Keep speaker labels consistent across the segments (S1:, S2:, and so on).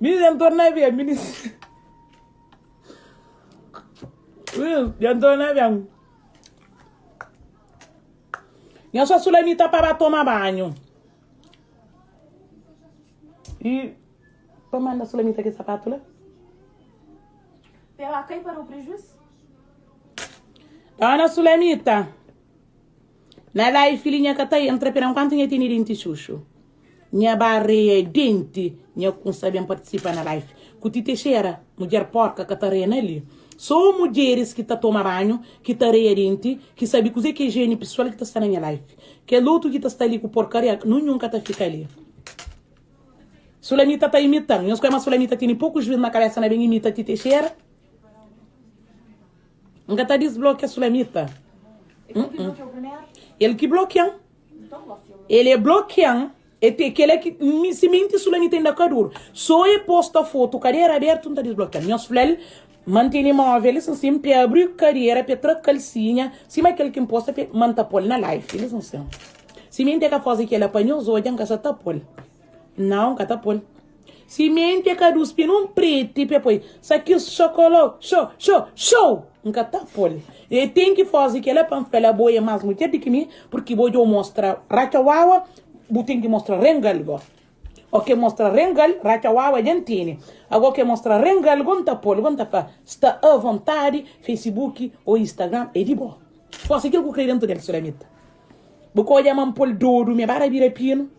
S1: Minis dja N torna ben, minis. Minis dja N torna ben. Nha só Sulamita pa ba toma banhu. I pa manda Sulamita ke sapatu la.
S2: Pe ba kai para o prejuízo?
S1: Dona Sulamita, na life li nha ka ta entra pera enquanto nha tene denti xuxu. Nha ba rea denti, nha kunsa ben partisipa na life. Ku ti Teixeira, mudjer porka ka ta rea na li. So mudjeris ki ta toma banhu, ki ta rea denti, ki sabi kuze ki é higiene pesoal ki ta sta na nha life. Kel otu ki ta sta li ku porkaria, nunhun ka ta fika li. Sulamita ta imita-m. Nhos kwe ma Sulamita tene poku juiz na kabesa na ben imita ti Teixeira? N ka ta disblokia Sulamita. El ki blokia-m. El é blokia-m. E te kel é ki mi si minti Sulamita inda ka duru. So e posta fotu kadera abertu N ta disblokia-l. Nhos fla-l ma N tene móvel li sin pe abri kadera pe tra kalsinha sima kel ki N posta pe ma N ta pô-l na live li sin. Si minti e ka faze kela pa nhos odja N ka sa ta pô-l. Nau N ka ta pô-l. Si menti e ka duspi nun preti pe poi sakis xokolou xo xo xou N ka ta pol E ten ki fazi kela pa N fla abo e mas mudjer di ki mi purki bo djo mostra ratxa wawa bu ten ki mostra rengal go o ke mostra rengal ratxa wawa dja N tene ago ke mostra rengal go N ta pol go N ta fla sta a vontadi facebook o instagram e di bo Fazi kil ku kre dentu del Sulamita bu ka odja ma N pol dodu me bara bira pinu.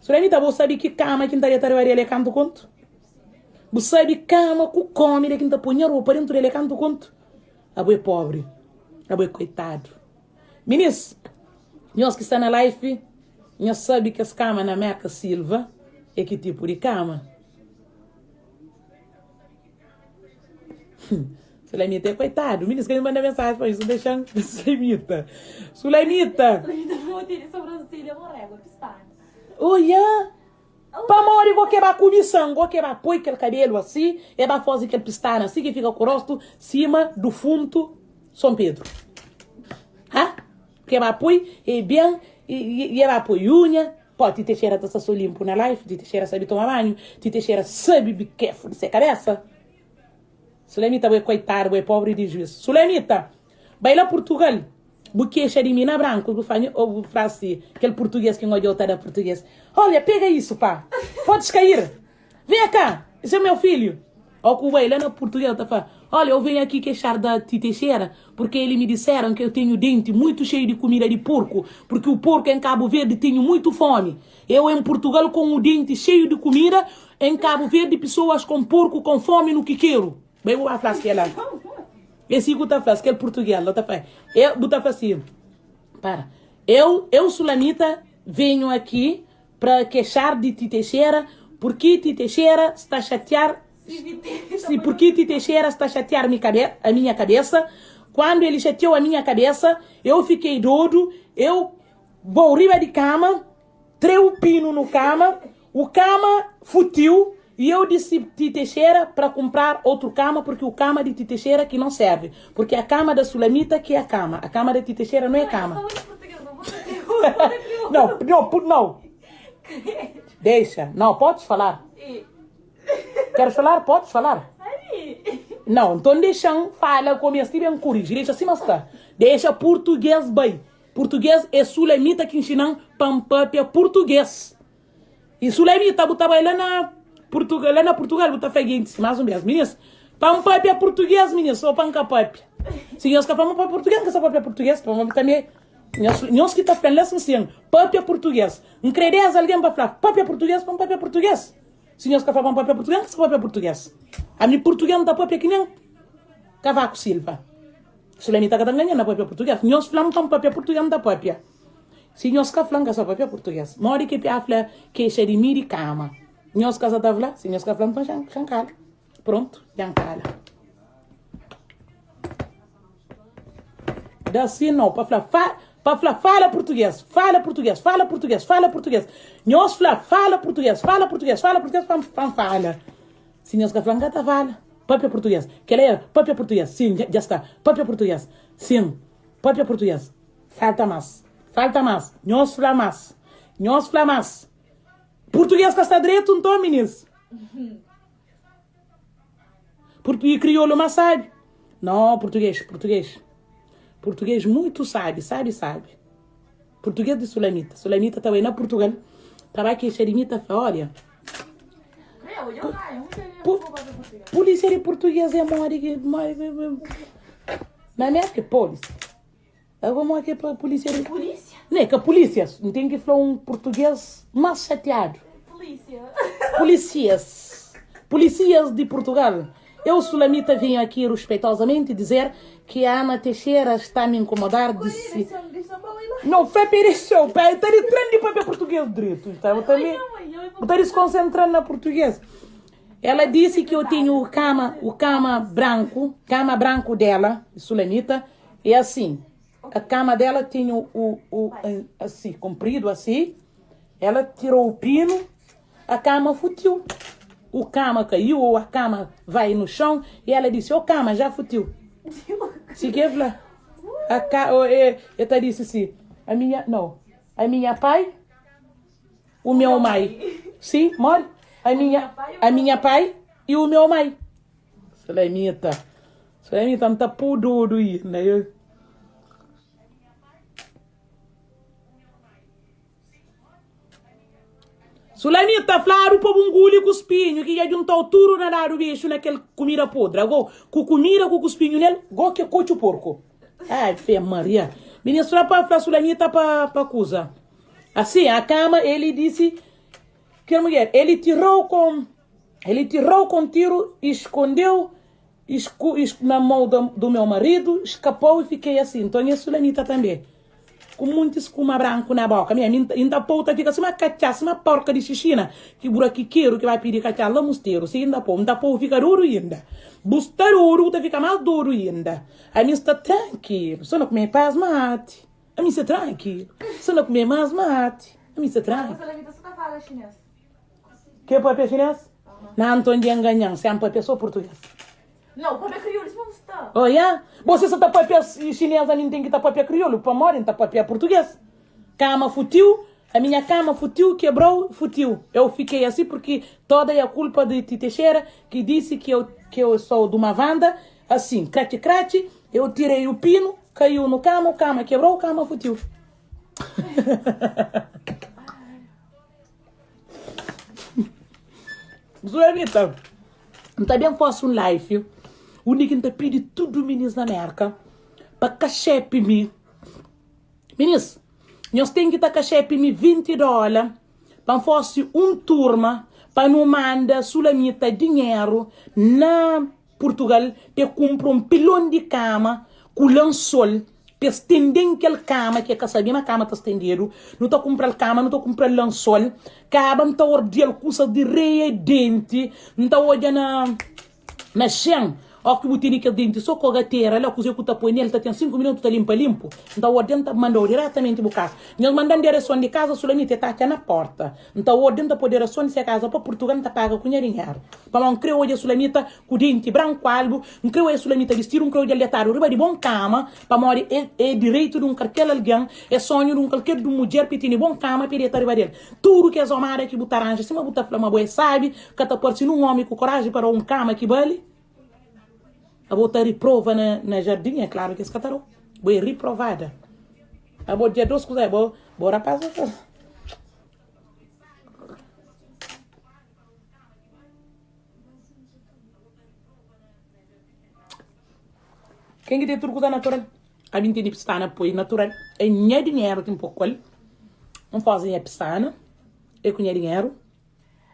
S1: Sulamita, bo sabe ki kama ki N ta deta riba del é kantu kontu? Bu sabe kama ku komida ki N ta poi nha ropa dentu del é kantu kontu? Abo é pobri, abo é koitadu. Minis, nhos ki sta na life, nhos sabe kes kama na Merka Silva é ki tipu di kama? Sulamita é koitadu. Minis ka mi manda mensaji pa mi, su dexa-m. Sulamita, Sulamita.
S2: Sulamita bo tene sobranselha mo régua pistana.
S1: Oia! Pamodi go ke ba kumisan, go ke ba poi kel kabelu asi, e ba faze kel pistana asi ki fika ku rostu sima dufuntu Son Pedru. Ha? Ke ba poi e ben e ba poi unha. Pó, Ti Teixeira ta sta so limpu na life, Ti Teixeira sabe toma banhu, Ti Teixeira sabe bi kefu di se kabesa. Sulamita bo é koitadu, bo é pobri di juiz. Sulamita, bai la Purtugal, bu kexa di mi na brancos, bu fla, ou bu fla si, kel purtuguês ki N odjau ta da purtuguês, Olha, pega isso pá, podes cair, vem cá, esse é meu filho. Ou ku bai la na Purtugal ta fla, Olha, eu venho aqui queixar da Ti Teixeira, porque ele me disseram que eu tenho dente muito cheio de comida de porco, porque o porco em Cabo Verde tenho muito fome. Eu em Portugal com o dente cheio de comida, em Cabo Verde pessoas com porco com fome no que quero. Bem, bu ba fla kel la. Esse ku ta fla, kel português la ta fla. Eu, bu ta fla assim, para. Eu, eu Sulamita, venho aqui para queixar de Ti Teixeira, porque Ti Teixeira está a chatear Se porque Ti Teixeira está a chatear mi cabe a minha cabeça, quando ele chateou a minha cabeça, eu fiquei doido, eu vou riba de cama, treu o pino no cama, o cama futiu e eu disse Ti Teixeira para comprar outro cama, porque o cama de Ti Teixeira que não serve, porque a cama da Sulamita que é a cama, a cama da Ti Teixeira não é cama. Não, não, não. Deixa, não, podes falar. Queres falar? Podes falar. Não, então deixa fala como este bem corrigir, deixa assim mas tá. Deixa português bem. Português é sulamita que ensinam pampapia português. E sulamita bu ta bai lá na Portugal, lá na Portugal bu ta faz mais um vez, meninas. Pampapia português, meninas, só pancapapia. Se nós que falamos para português, que só papia português, para também nós, nós que tá falando assim, papia português. Não credes alguém para falar papia português, para papia português. Se nós que falamos papia português, que só papia português. A mi português não tá papia que nem Cavaco Silva. Sulamita ka ta nganha na papia português. Nhos fla-m pa N papia português, N ta papia. Si nhos ka fla, N ka sa papia português. Modi ki pia fla kexa di mi di kama? Nhos ka sa ta fla? Si nhos ka fla, nton xa N kala. Prontu, dja N kala. Da si nau pa fla fa, pa fla fala português, fala português, fala português, fala português. Nhos fla fala português, fala português, fala português pa N fala. Si nhos ka fla, N ka ta fala. Papia português. Kel é papia português. Sim, dja sta. Papia português. Sim, papia português. Falta más. Falta más. Nhos fla más. Nhos fla más. Português ka sta dretu nton, minis? Portu e kriolu más sabi? Não, português, português. Português muito sabe, sabe, sabe. Português de Sulamita. Sulamita ta bai na Portugal, ta bai kexa di mi, ta fla, olha, polícia de português é modi ki na América é polícia. Agora modi ki é pa polícia de
S2: Polícia?
S1: Não é que a polícia, não tem que falar um português mais chateado.
S2: Polícia.
S1: Polícias. Polícias de Portugal. Eu, Sulamita, venho aqui respeitosamente dizer que a Ana Teixeira está a me incomodar de se... Não, foi pereceu, pé, está de trem de papel português direito, tá? Eu também, está se concentrando na português. Ela disse que eu tenho o cama branco dela, Sulamita, é assim, a cama dela tinha o assim, comprido assim, ela tirou o pino, a cama futiu. O cama caiu ou a cama vai no chão e ela disse, ô cama, já futiu. Se quer falar? A ca, oh, é, eu te disse assim, a minha, não, a minha pai, o meu mãe. Sim, mole? A minha pai e o meu mãe. Sulamita, Sulamita, não tá puduro aí, né? Eu... Sulamita, flaro pa bunguli com espinho, que ia juntar o turo na dar o bicho naquele comida podre. Agora, com comida com espinho nele, go que coche o porco. Ai, fé Maria. Ministra pa falar Sulamita pa cusa. Assim, a cama, ele disse que a mulher, ele tirou com tiro e escondeu na mão do meu marido, escapou e fiquei assim. Então, é Sulamita também. Com muito escuma branco na boca. Minha ainda pouta fica assim, uma cachaça, uma porca de xixina. Que buraquiqueiro que vai pedir cachaça lá mosteiro. Se ainda pou, ainda pou fica duro ainda. Bustar ouro, fica mais duro ainda. A minha está tranquilo. Só não comer paz mate. A minha está tranquilo. Só não comer mais mate. A minha está tranquilo.
S2: Você fala chinês?
S1: Que papel chinês? Não, Antônio de Enganhão. Você é um papel só português.
S2: Não, papel crioulo, isso não está.
S1: Oh, yeah? Você só tá papel chinês, a mim tem que tá papel crioulo. Para morar, tá papel português. Cama futiu, a minha cama futiu, quebrou, futiu. Eu fiquei assim porque toda é a culpa de Titi Teixeira, que disse que eu sou de uma vanda, assim, crate, crate, eu tirei o pino, caiu no cama, o cama quebrou, o cama futiu. Zulamita, também faço um live. O Nick tá pedindo tudo meninos na América para cachepe me. Meninos, nós tem que tá cachepe me $20 para fosse um turma para não mandar Sulamita dinheiro na Portugal para comprar um pilão de cama com lençol para estender aquela cama que é que sabia uma cama tá estendendo, não tá comprando cama, não tá comprando lençol, acaba não tá ordeando custa de rei dente, não tá olhando na chão. Ó que botei aquele dente só com a gateira, lá que o tá põe nele, tá tem 5 minutos, tá limpa limpo. Então o dente mandou diretamente para casa. Nós mandando direção de casa, Sulamita tá aqui na porta. Então o dente pôr direção de casa para Portugal, tá paga com dinheiro. Para não criou de Sulamita com dente branco albo, não criou de Sulamita vestir, não criou de aleatório, riba de bom cama, para morrer é direito de um qualquer alguém, é sonho de um qualquer de uma mulher que tem bom cama, para estar riba dele. Tudo que é zomara que botar anja, se uma botar flama boa sabe, que tá por se num homem com coragem para um cama que vale. A botar reprova na jardim, é claro que esse catarou. Boa reprovada. A boa dia dois coisas, boa, boa rapaz. Quem que tem tudo coisa natural? A mim tem de pistana, pois natural. É minha dinheiro tem pouco ali. Não fazem a pistana. É com dinheiro.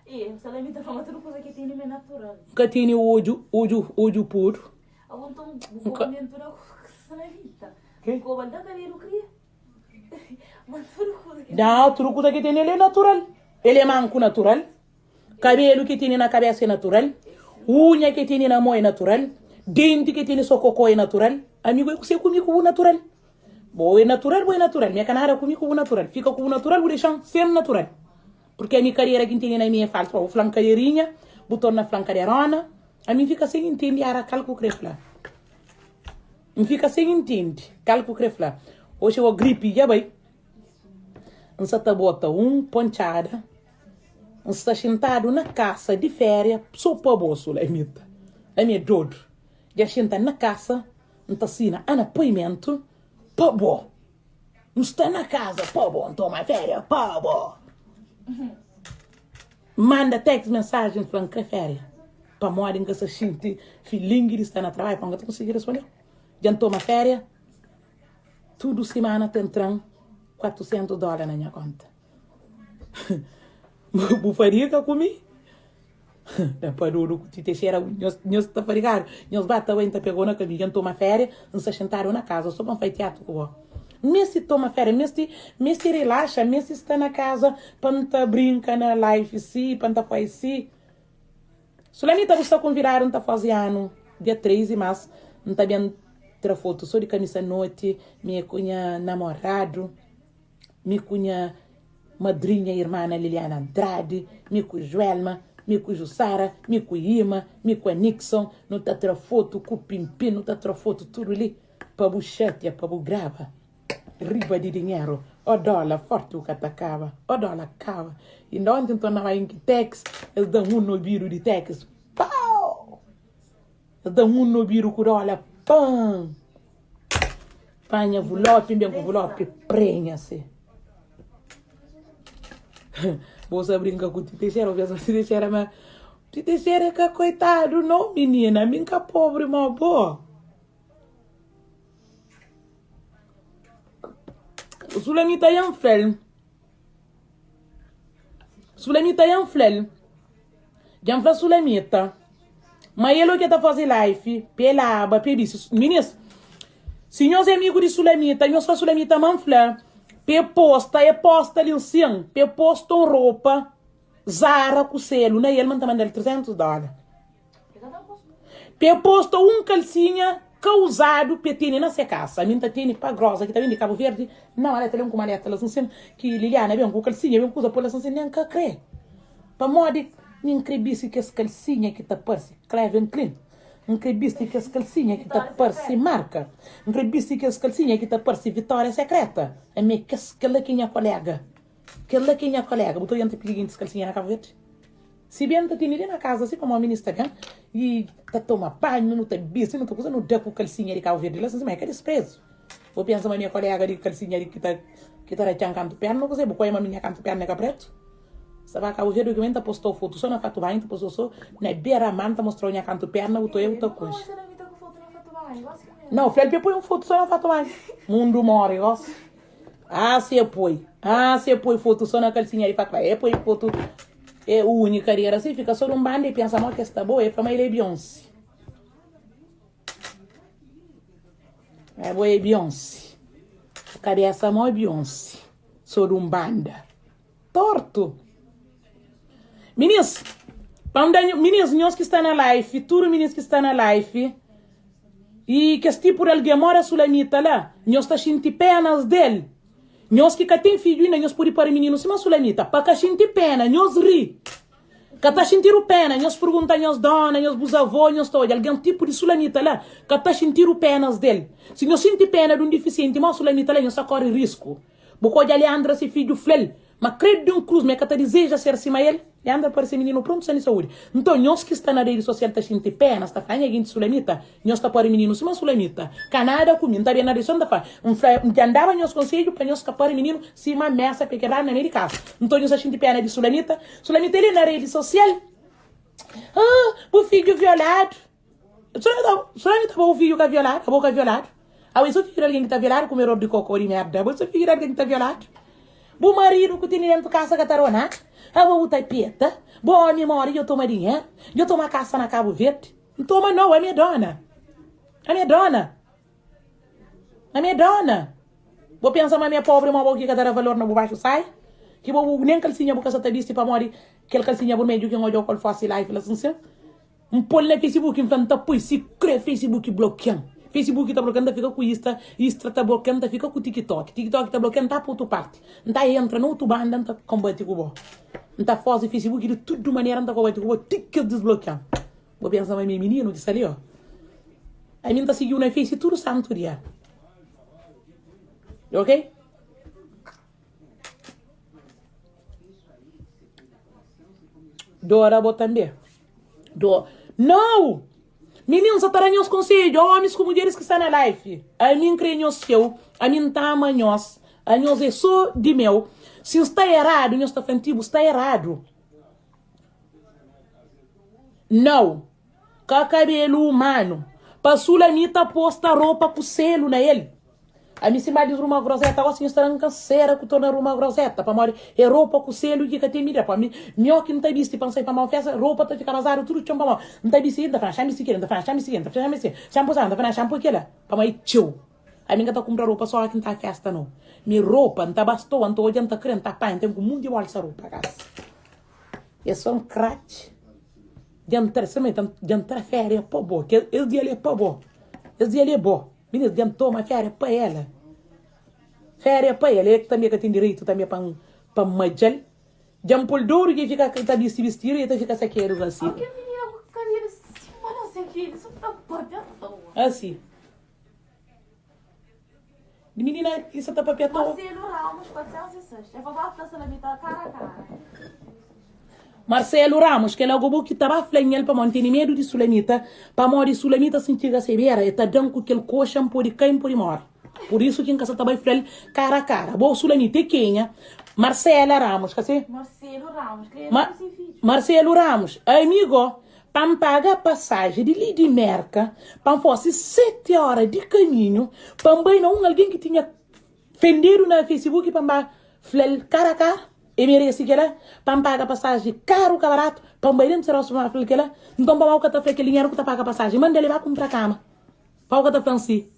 S2: E você lembra falando tudo coisa que tem é natural.
S1: Que tem o olho puro.
S2: Então,
S1: Não, tudo que tem ele é natural. Ele é manco natural. Cabelo que tem na cabeça é natural. Unha que tem na mão é natural. Dente que tem só cocô é natural. Amigo, eu sei comigo o natural. Boa é natural, boa é natural. Minha canara comigo o natural. Fica com o natural, vou deixar sempre natural. Porque a minha carreira que tem na minha é falsa. Vou flancareirinha, botou na flancareirona. A mim fica sem entender, era cálculo crefla. Não fica sem entender, cálculo crefla. Hoje eu gripe, já vai. Não se bota um ponchada. N sta xintadu na kasa di féria so pa bo, Sulamita. Ami é dodu. Dja xinta na kasa, N ta sina anapoimentu pa bo. N sta na kaza pa bo, N toma féria pa bo. Manda text mensajen, N fla N kre féria. Pamodi N ka sta xinti filingi di sta na trabadju, pamodi N ka ta konsigi responde-u. Dja N toma féria, tudu simana ta entra-m 400 dóla na nha konta. Bu fadiga ku mi? Da pa dodu ku ti Teixeira, nhos, nhos ta fadigadu, nhos ba ta bai, N ta pegau na kaminhu. Dja N toma féria, N sta xintadu na kaza so pa N fai tiatu ku bo. N meste toma féria, N meste, meste rilaxa, N meste sta na kaza pa N ta brinka na life si, pa N ta fai si. Sulamita, bu sta konvidadu, N ta faze anu dia 13, mas N ta ben tra fotu so di kamisa noti, mi ku nha namoradu. Mi ku nha madrinha irmana Liliana Andrade, mi ku Joelma, mi ku Jussara, mi ku Ima, mi ku Anixon, nu ta tra fotu ku Pinpin, nu ta tra fotu tudu li pa bu xatia, pa bu graba riba di dinheru. Ó dóla, forti bu ka ta kaba, ó dóla kaba. Inda onti N torna bai Inkitex, es da-m un obidu di tex, pau! Es da-m un obidu ku dóla, pan! Panha vulopi, ben ku vulopi, prenha si. Bo sa brinka ku Ti Teixeira, bo pensa Ti Teixeira ma Ti Teixeira é ka koitadu não, menina, mi nka pobre mo bo. Sulamita yan fla-l. Sulamita yan fla-l. Dja N fla Sulamita ma el oki el ta faze life pa el aba pa el bisti. Minis, si nhos é amigu di Sulamita, nhos fla Sulamita ma N fla pa el posta, el posta li nsin, pa el posta un ropa Zara ku selu na el ma N ta manda-l 300 dóla. Pa el posta un kalsinha ka uzadu pa el tene na se kasa. Ami N ta tene pa grosa ki ta ben di Kabu Verdi na maleta, ben ku maleta la sin ki Liliana ben ku kalsinha, ben ku kuza poi la sin, nen N ka kre. Pamodi mi N kre bisti kes kalsinha ki ta parse Cleven Klein, N kre bisti kes kalsinha ki ta parse marka, N kre bisti kes kalsinha ki ta parse Vitória Sekreta. Ami é kes, kel-la ki é nha koléga. Kel-la ki é nha koléga. Bu ta odja N ta pidi gentis kalsinha na Kabu Verdi? Si ben ta tene li na kaza si pamodi minis ta ben i ta toma banhu, nu ta bisti, nu ta kuza, nu da ku kalsinha di Kabu Verdi la sin, ma é ka disprezu. Bu pensa ma mi é koléga di kalsinha di ki ta ki ta ratxa-m kantu perna ô kuzê? Bu koi ma mi nha kantu perna é ka pretu? Sta ba Kabu Verdi oki mi ta postou fotu so na fatu banhu, ta postou so na bera mar, ta mostrau nha kantu perna, bu ta oia bu ta konxe. Nau, fla-l pa el poi un fotu so na fatu banhu. Mundu more gosi. Ah, si e poi. Ah, si e poi fotu so na kalsinha di fatu banhu. E poi fotu e únika di era si, fika so di un banda e pensa mo ke sta boa, e fla ma el é Beyoncé. É bo é Beyoncé. Kabesa mo Beyoncé. So di un banda. Tortu. Minis, pa N da nho, minis, nhos ki sta na life, tudu minis ki sta na life, i kes tipu di algen moda Sulamita la, nhos ta xinti penas del. Nhos ki ka ten fidju inda, nhos pode pari mininu sima Sulamita, pa ka xinti pena, nhos ri. Ka ta xintidu pena, nhos pergunta nhos dona, nhos buzavó, nhos ta odja algen tipu di Sulamita la, ka ta xintidu penas del. Si nhos xinti pena di un difisienti moda Sulamita la, nhos ta kore risku. Bu ka odja Leandra se fidju fla-l ma kredu di un krus ma e ka ta dizeja ser sima el? Leandra parse mininu prontu san di saúdi. Nton, nhos ki sta na redi sosial ta xinti pena, sta fla, Nha ginti Sulamita, nhos ta pari mininu sima Sulamita. Ka nada ku mi. N ta ben na redi sosial N ta fla, N fla, N dja N daba nhos konsedju pa nhos ka pari mininu sima mesa pe kebradu na mei di kasa. Nton, nhos ta xinti pena di Sulamita? Sulamita li na redi sosial, Ah, bu fidju violadu. Sulamita bo fidju ka violadu, abo ka violadu. Abo é so fidju di algen ki ta violadu, kumedor di kokô di merda. Abo é so fidju di algen ki ta violadu. Bu maridu ku tene dentu kasa ka ta dau nada. Abo bu ta peta. Bu omi mori djo toma dinheru, djo toma kasa na Kabu Verdi. N toma nau, ami é dona. Ami é dona. Ami é dona. Bo pensa ma ami é pobri ma bo ki ka ta da valor na bu baxu saia? Ki bo bu nen kalsinha bu ka sa ta bisti pamodi kel kalsinha burmedju ki N odjau ku el fosi la i fla sin sin. N pol na Facebook n fla n ta poi si kre Facebook blokian Facebook ta blokian n ta fika ku ista istra ta blokian n ta fika ku tiktok tiktok ta blokian n ta pa otu parti n ta entra na otu banda n ta konbati ku bo n ta fozi Facebook di tudu manera n ta konbati ku bo ti ki es disblokian bo pensa ma mi é mininu ki sta li o ami n ta sigiu na face tudu santu dia ok. Dora bo tanbe. Do. Nau! Mininu sa ta da nhos konsedju, omis ku mudjeris ki sta na life. Ami N kre nhos txeu, ami N ta ama nhos, anhos é so di meu. Si N sta eradu, nhos ta fla-m ti bu sta eradu. Nau! Ka kabelu umanu. Pa Sulamita posta ropa ku selu na el. Ami si ba disruma groseta gosi nhos ta da-m kansera ku torna ruma groseta pamodi é ropa ku selu ki ka ten mida pa mi nho ki N ta bisti pa N sai pa mau festa ropa ta fika bazadu tudu txon pamodi N ta bisti N ta fla xa N bisti kela N ta fla xa N bisti kela N ta fla xa N bisti kela xa N poi sa N ta fla xa N poi kela pamodi é txeu ami N ka ta kunpra ropa so oki N ta festa no mi ropa N ta bastoa N ta odja N ta kre N ta panha N ten ku munti bolsa ropa kasa é so N kratxi. Dja N tra, sima dja N tra féria pa bo, kel es dia li é pa bo, es dia li é bo. Minis, dja N toma féria pa ela, féria pa ela, el tanbe ka ten direitu tanbe pa N pa N madja-l. Dja N pô-l dodu ki el fika ta bisti bistidu i el ta fika sakedu asi.
S2: Ó, kel minina ku kabelu sima não sei ki, só ta papia à toa.
S1: Asi. Di minina ki sa ta papia à toa.
S2: Marcelo Ramos, 406. É pa ba fla Salamita cara a cara.
S1: Marcelo Ramos, kel ago bo ki ta ba fla nhel pamodi N tene medu di Sulamita, pamodi Sulamita si N txiga se bera e ta dan ku kel koxa N pode kai N pode more. Pur isu ki N ka sa ta bai fla-l kara a kara. Bo Sulamita é kenha? Marcela Ramos, ka se?
S2: Marcelo Ramos, kre era ku se fidju.
S1: Marcelo Ramos, ami go pa N paga pasaji di li di Merka pa N fosi 7 ora di kaminhu pa N bai na un algen ki tinha fendedu na Facebook pa N ba fla-l kara a kara. E merese kela? Pa N paga pasaji karu ka baratu pa N bai dentu Serosu pa N ba fla-l kela? Nton pamodi bu ka ta fla kel dinheru ku ta paga pasaji manda-l e ba kunpra kama? Pa bu ka ta fla-m si?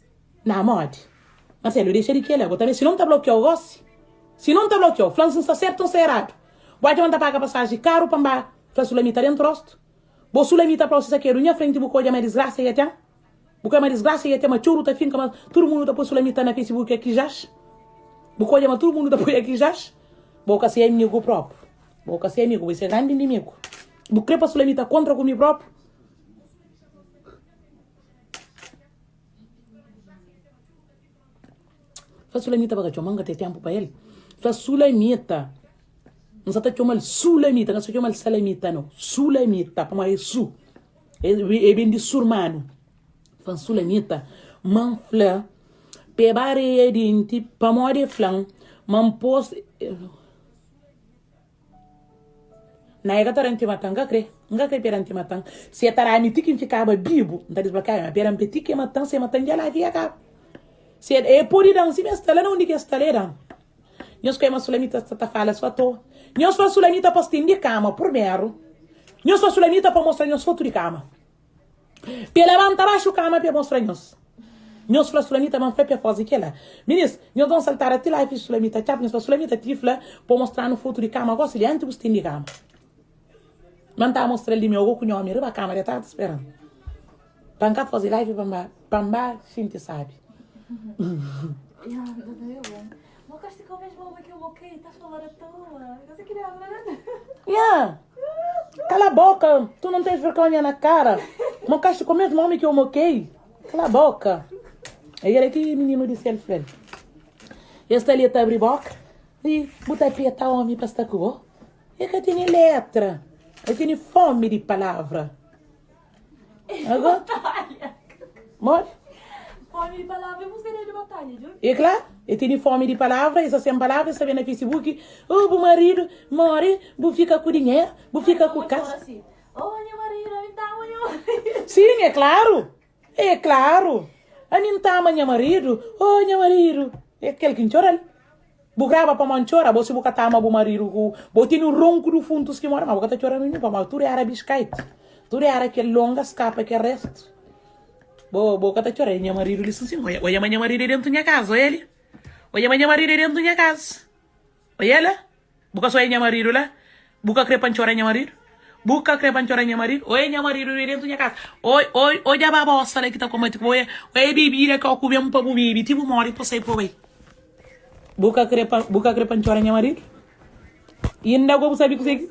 S1: Na modi? Marcelo, dexa di kela bo tanbe si non ta blokiau gosi. Si non ta blokiau, fla-m si N sta sertu o N sta eradu. Bu atxa ma N ta paga pasaji karu pa N ba fla Sulamita dentu rostu? Bo Sulamita prosi sakedu nha frenti bu ka odja ma disgrasa ia ten? Bu ka ma disgrasa ia ten ma txoru ta finka ma tudu mundu ta poi Sulamita na Facebook aki jax? Bu ka odja ma tudu mundu ta poi aki jax? Bo ka se amigu propu. Bo ka se amigu, bo se grandi inimigu. Bu kre pa Sulamita kontra ku mi propu? Fla Sulamita pa ka txoma, N ka ten ténpu pa el. Fla Sulamita, N sa ta txoma-l Sulamita, N ka sa txoma-l Salamita nau. Sulamita, pamodi é su, é ben di surmanu. Fla Sulamita, ma N fla pa e ba areia denti, pamodi e fla-m ma N pô-s. Na e ka ta da-m ti mata-m, N ka kre, N ka kre pa e da-m ti mata-m. Si e ta da-mi ti ki N fikaba bibu, N ta disblokiaba, ma pa e da-m pa ti ki e mata-m, si e mata-m dja la fika kaba. Si e, e pode da-m sima e sta la na undi ki e sta la e da-m. Nhos kre ma Sulamita sta ta fala so atoa? Nhos fla Sulamita pa stende kama purmeru. Nhos fla Sulamita pa mostra nhos fotu di kama. Pa e labanta baxu kama pa e mostra nhos. Nhos fla Sulamita ma N fla pa e faze kela. Minis, nhos da un saltada ti la e fis Sulamita txap. Nhos fla Sulamita ti fla pa mostra-nu fotu di kama gosi li anti bu stende kama. Ma N ta mostra-l di meu go ku nha omi riba kama detadu ta spera-m. Pa N ka faze live pa N ba pa N ba xinti sabi. Yeah. Cala a boca, tu não tens vergonha na cara. Mocaste com o mesmo homem que eu moquei. Cala a boca. Aí era que menino disse ele, filho. Este ali tá abrir boca e botar peta homem para estar com o. É que tem letra. Eu tenho fome de palavra. Agora? Mori?
S2: Fome de palavra, eu gostaria de batalha, viu?
S1: É claro, eu tenho fome de palavra, essa sem palavra, essa vem na Facebook, oh, bu marido morre, bu fica com dinheiro, bu fica com casa.
S2: Assim, oh, meu marido, a mim tá, meu marido.
S1: Sim, é claro, é claro. A mim tá, meu marido, oh, meu marido. É aquele que chora. Bu graba pa man txora, bo si bu ka ta ama bu maridu ku bo tene un ronku du funtus ki mora, ma bu ka ta txora ninhun pamodi tudu era biskaiti, tudu era kel longa skapa kel restu. Bo bo ka ta txora, e nha maridu li sin sin, oia oia ma nha maridu é dentu nha kaza, oia li, oia ma nha maridu é dentu nha kaza, oia la. Bu ka só é nha maridu la? Bu ka kre pa N txora nha maridu? Bu ka kre pa N txora nha maridu? Oi nha maridu li dentu nha kaza. Oi, oi, odja babosa la ki ta komati ku bo. Oi, oi bebida ki ku ben pa bu bebe ti bu more pa sai pa bai. Bu ka kre pa, bu ka kre pa N txora nha maridu? Inda go bu sabe kuzê ki.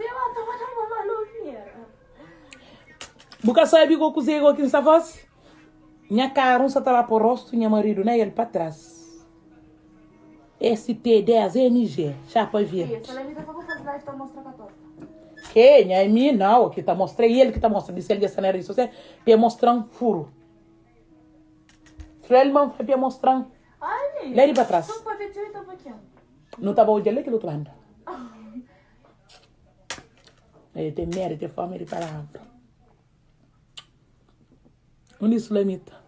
S1: Bu ka sabe go kuzê go ki N sta fase? Nha karu N sa ta ba pô rostu nha maridu na el pa tras. ST10 MG, chapa verde. Ke nha mi nau ki ta mostra é el ki ta mostra di sel dja sta na rede sosial pa e mostran furu. Fla-l ma N fla pa e mostran la di pa tras. Nu ta ba odja-l la kel otu banda. El ten medu, el ten fome di palavra. Undi Sulamita?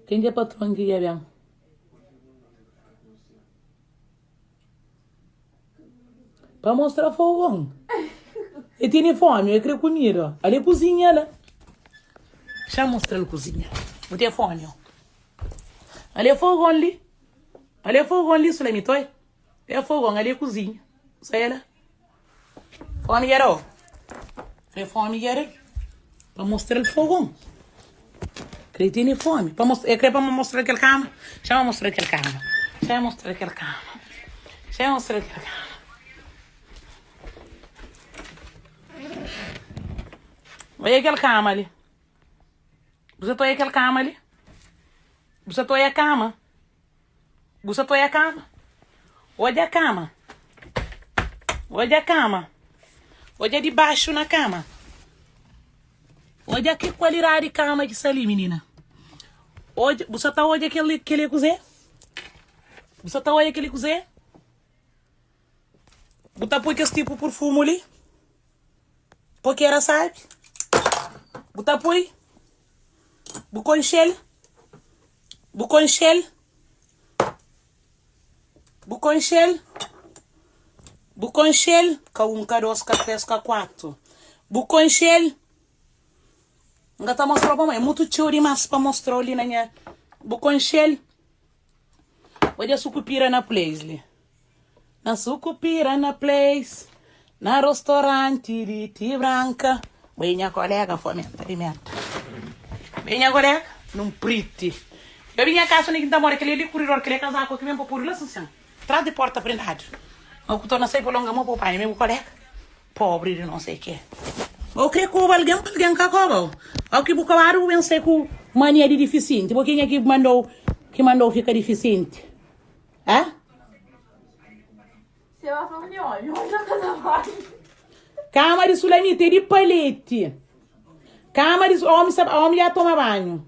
S1: Ken ki é patron ki dja ben? Pa mostra fogon. E tene fomi, e kre kumida. Ali é kuzinha la. Xa mostra-l kuzinha. Bu ten fomi, ó. Ali é fogon li. Ali é fogon li, Sulamita, oi. É fogon, ali é kuzinha. Sai la. Fomi dja da, ó. Kre fomi dja da. Pa mostra-l fogon. Kre tene fomi. Pa mostra, e kre pa mostra-l kel kama. Xa ma mostra-l kel kama. Xa mostra-l kel kama. Xa mostra-l kel kama. Oia kel kama li. Bu sa ta oia kel kama li? Bu sa ta oia kama? Bu sa ta oia kama? Odja kama. Odja kama. Odja dibaxu na kama. Odja ki kualidadi kama ki sta li, minina. Odja, bu sa ta odja kel kel kuzê? Bu sa ta odja kel kuzê? Bu ta poi kes tipu purfumu li? Pokera sabi? Bu ta poi? Bu konxe-l? Bu konxe-l? Bu konxe-l? Bu konxe-l? Ka un, ka dos, ka tres, ka kuatu. Bu konxe-l? N ka ta mostra-u pamodi é mutu txeu dimás pa mostra-u li na nha. Bu konxe-l? Odja sukupira na place li. Na sukupira na place, na rostoranti di Ti Branka. Bai nha kolega fomenta di merda. Bai nha kolega num priti. Eu bi nha kasa undi ki N ta mora, kel li kuridor, kel li kazaku ki ben pa pudi la sinsin, tras di porta prendadu. Ma ku torna sai pa longa mo pa panha mi bu kolega. Pobri di non sei ke. Bo kre koba algen pa algen ka koba-u. Ó ki bu kobadu bu ben sai ku mania di difisienti. Bo kenha ki mandou ki mandou fika difisienti? Hã? Kama di Sulamita é di paleti. Kama di omi sa omi ja toma banhu.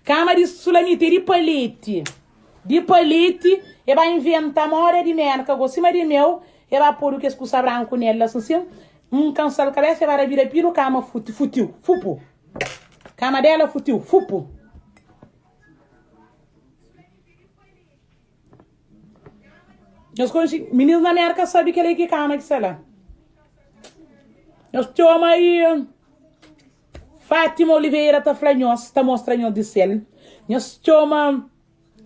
S1: Kama di Sulamita é di paleti. Di paleti e ba inventa moda di Merka go sima di meu e ba podu kes kusa branku nel la sin un kansal kabesa e ba rabida pilu kama futi futiu fupu. Kama dela futiu fupu. Nhos konxe minis na Merka sabe kel-li ki kama ki sta la. Nhos txoma i Fátima Oliveira ta fla nhos, ta mostra nhos di sel. Nhos txoma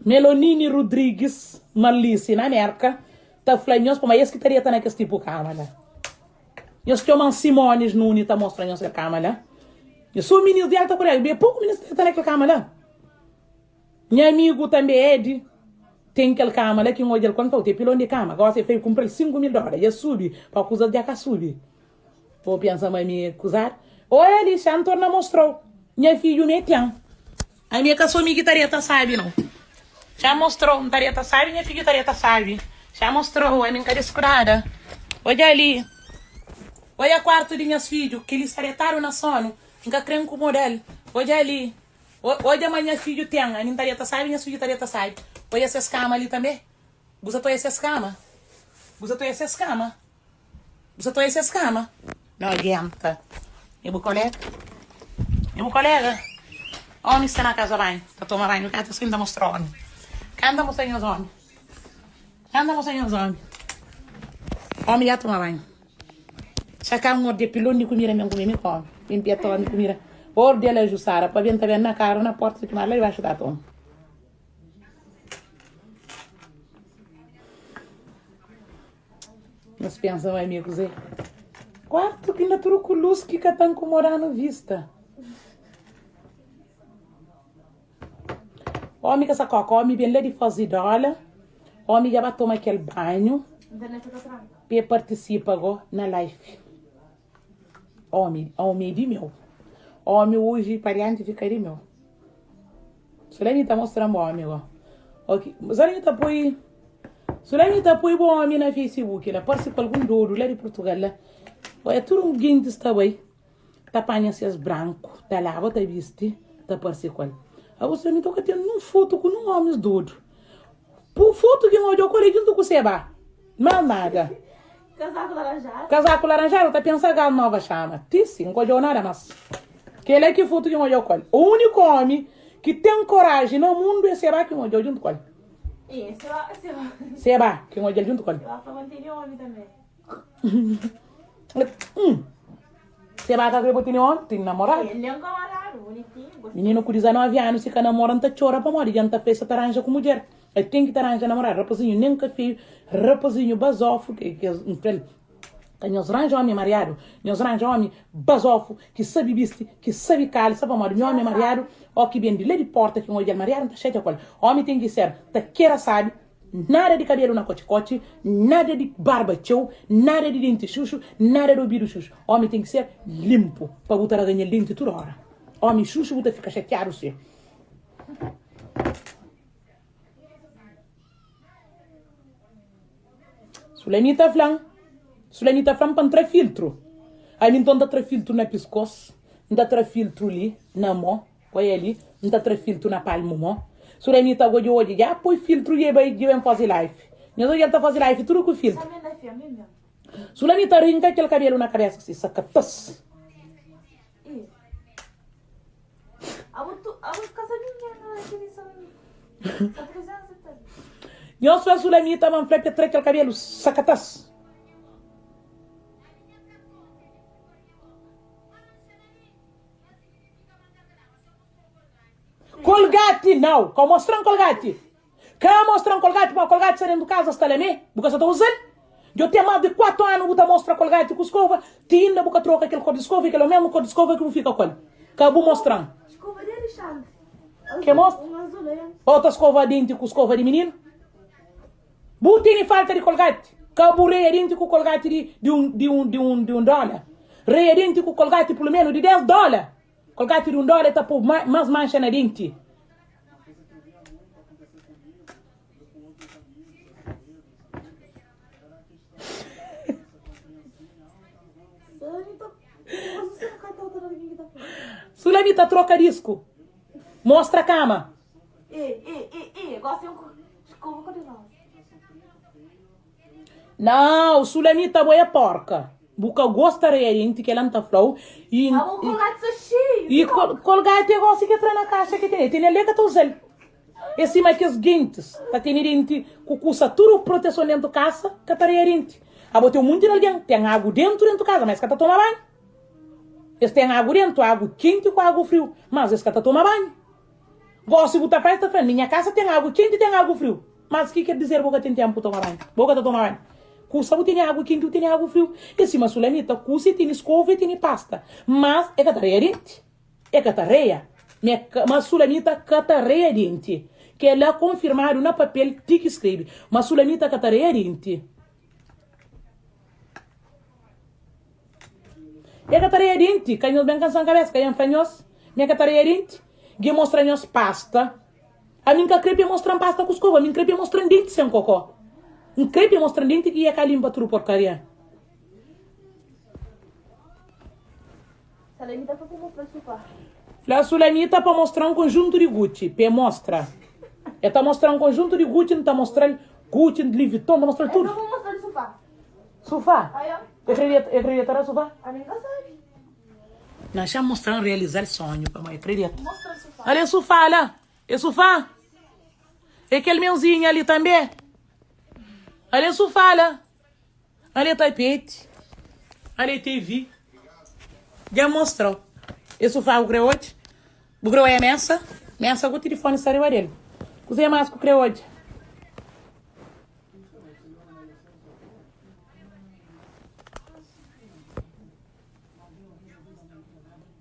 S1: Melonini Rodrigues Marlice na Merka ta fla nhos pamodi es ki ta deta na kes tipu kama la. Nhos txoma Simones Nuni ta mostra nhos kel kama la. Nhos so minis di alta kolega, é poku minis ki ta deta na kel kama la. Nha amigu tanbe Edi ten kel kama la ki N odja-l konta-u te pilon di kama gosi el fla el kunpra-l 5 mil dóla dja subi pa kuzas dja ka subi bo pensa ma mi é kuzadu oia li xa N torna mostra-u nha fidju mi ten ami é ka so mi ki ta deta sabi nau xa mostra-u N ta deta sabi nha fidju ta deta sabi xa mostra-u ami N ka diskudada odja li oia kuartu di nhas fidju kel-li sta detadu na sonu N ka kre nkomoda-l odja li. Odja ma nha fidju ten, ami N ta deta sabi, nhas fidju ta deta sabi. Odja ses kama li tanbe. Bu sa ta odja ses kama? Bu sa ta odja ses kama? Bu sa ta odja ses kama? Nojenta. E bu kolega? E bu kolega? Omi sta na kaza banhu, ta toma banhu, ka ta sai N ta mostra omi. Ka N ta mostra nhos omi. Ka N ta mostra nhos omi. Omi ja toma banhu. Xa ka N odja pilon di kumida mi N kume mi komi. Mi N pia tomi kumida. Ordi la Jussara pa ben ta ben na karu na porta ki mara la dibaxu ta toma. Nhos pensa ma mi é kuzê? Kuartu ki inda tudu ku lus ki ka ta nkomoda-nu vista. Omi ka sa koka, omi ben la di Foz di Dóla, omi dja ba toma kel banhu pa e partisipa go na life. Omi, omi é di meu. Omi oji pa dianti fika di meu. Solene ta mostra-m omi go. Ok, Solene ta poi. Sulamita poi bu omi na Facebook la, parse ku algun dodu la di Portugal la. Oia tudu gentis ta bai, ta panha ses branku, ta laba, ta bisti, ta parse ku el. Abo Sulamita bu ka ten nun fotu ku nun omis dodu. Pu fotu ki N odja ku el é djuntu ku Seba. Más nada.
S2: Kazaku laranjadu.
S1: Kazaku laranjadu ta pensa gal nova xama. Ti si, N ka odja-u nada más. Kel-la ki fotu ki N odja ku el. Úniku omi ki ten koraji na mundu é Seba ki N odja-u djuntu ku el.
S2: E, Seba, Seba.
S1: Seba ki N odja-l djuntu ku el.
S2: Seba fla ma N tene omi tanbe.
S1: Seba ka kre bo tene omi, tene namoradu.
S2: El nen kamaradu, bonitinhu, gostozu.
S1: Mininu ku 19 anu si ka namora N ta txora pamodi dja N ta fla el sa ta ranja ku mudjer. El ten ki ta ranja namoradu. Rapazinhu nen ka feiu, rapazinhu bazofu ki kes N fla-l ka nhos ranja omi mariadu, nhos ranja omi bazofu ki sabi bisti, ki sabi kalsa pamodi mi omi mariadu o ki ben di la di porta ki N odja-l mariadu N ta xatia ku el. Omi ten ki ser ta kera sabi. Nada di kabelu na kotxi-kotxi, nada di barba txeu, nada di denti xuxu, nada di obidu xuxu. Ómi ten ki ser linpu pa bu ta raganha-l denti tudu óra. Ómi xuxu bu ta fika xatiadu si. Sulamita fla-m, Sulamita fla-m pa N tra filtru. Ami nton N ta tra filtru na piskôs, N ta tra filtru li na mô. Oia li, N ta tra filtru na palmu mo. Sulamita go dja odja, dja poi filtru dja e bai, dja ben faze life. Nhos odja el ta faze life tudu ku filtru. Sulamita rinka kel kabelu na kabesa si sakatas. Nhos fla Sulamita ma N fla pa e tra kel kabelu sakatas. Colgate nau, ka mostran colgate. Ka mostran colgate pamodi colgate sta dentu kaza sta la me, bu ka sa ta uzal. Djo ten mas di 4 anu bu ta mostra colgate ku skova, ti inda bu ka troka kel kor di skova, e kel o mesmu kor di skova ki bu fika ku el. Ka bu mostran.
S2: Skova di Alexandre.
S1: Ke mostra? Ou ta skova denti ku skova di mininu? Bu tene falta di kolgati? Ka bu reia denti ku kolgati di di un di un di un di un dóla. Reia denti ku kolgati pulu menu di 10 dóla. Kolgati di un dóla ta pô más manxa na denti. Sulamita troka disku. Mostra kama.
S2: E, e, e, e, gosta um escova cor de rosa.
S1: Não, Sulamita, bo é porca. Bu ka gosta reia denti kel-la N ta fla-u. E,
S2: Ah, o colgate está cheio.
S1: e col, colgate é gosi ki tra na caixa ki tene. Tene ali ka ta uza-l. É sima kes gentis ta tene denti ku kusa tudu proteson dentu kasa ka ta reia denti. Abo ten un monti di algen ten agu dentu dentu kasa, ma es ka ta toma banhu. Es ten agu dentu, agu kenti ku agu friu, mas es ka ta toma banhu. Gosi bu ta fla, es ta fla, minha kasa ten agu kenti, ten agu friu. Mas ki ker dizer bo ka ten tempu toma banhu? Bo ka ta toma banhu? Kusa bu tene agu kenti, bu tene agu friu. E sima sulamita, kusa e tene skova, e tene pasta. Mas e ka ta reia denti. E ka ta reia. Ma sulamita ka ta reia denti. Kela konfirmadu na papel ti ki skrebe. Ma sulamita ka ta reia denti. E ka ta reia denti, ka nhos ben kansa-m kabesa, ka N fla nhos ma e ka ta reia denti. Dja e mostra nhos pasta. Ami N ka kre pa e mostra-m pasta ku skova, ami N kre pa e mostra-m denti sen kokó. N kre pa e mostra-m denti ki e ka linpa tudu porkaria.
S2: Sulamita pa mostra sufá.
S1: Fla Sulamita pa mostra-m konjuntu di Gucci, pa e mostra. E ta mostra-m konjuntu di Gucci, N ta mostra-l Gucci, Louis Vuitton, N ta mostra-l tudu.
S2: E pa mostra-l sufá.
S1: Sufá? E kredita na sufá?
S2: Ami N ka sabe.
S1: Na xa mostra-m realiza-l sonhu pamodi e kredita. Ale e sufá la. E sufá. E kel menzinha li tanbe. Ale e sufá la. Ale tapeti. Ale TV. Dja N mostra-u. E sufá bu kre odja? Bu kre oia mesa? Mesa ku tilifoni sta riba del. Kuzê más ku kre odja?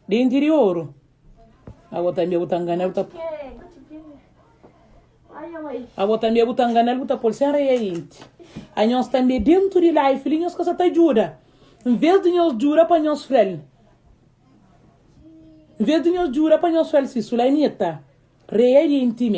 S1: Denti di oru. Abo tanbe bu ta ngana-l, bu ta. Abo tanbe bu ta ngana-l, bu ta pô-l sen reia inti. Anhos tanbe dentu di life li nhos ka sa ta djuda. Nves di nhos djuda pa nhos fla-l. Nves di nhos djuda pa nhos fla-l si Sulaimita reia denti.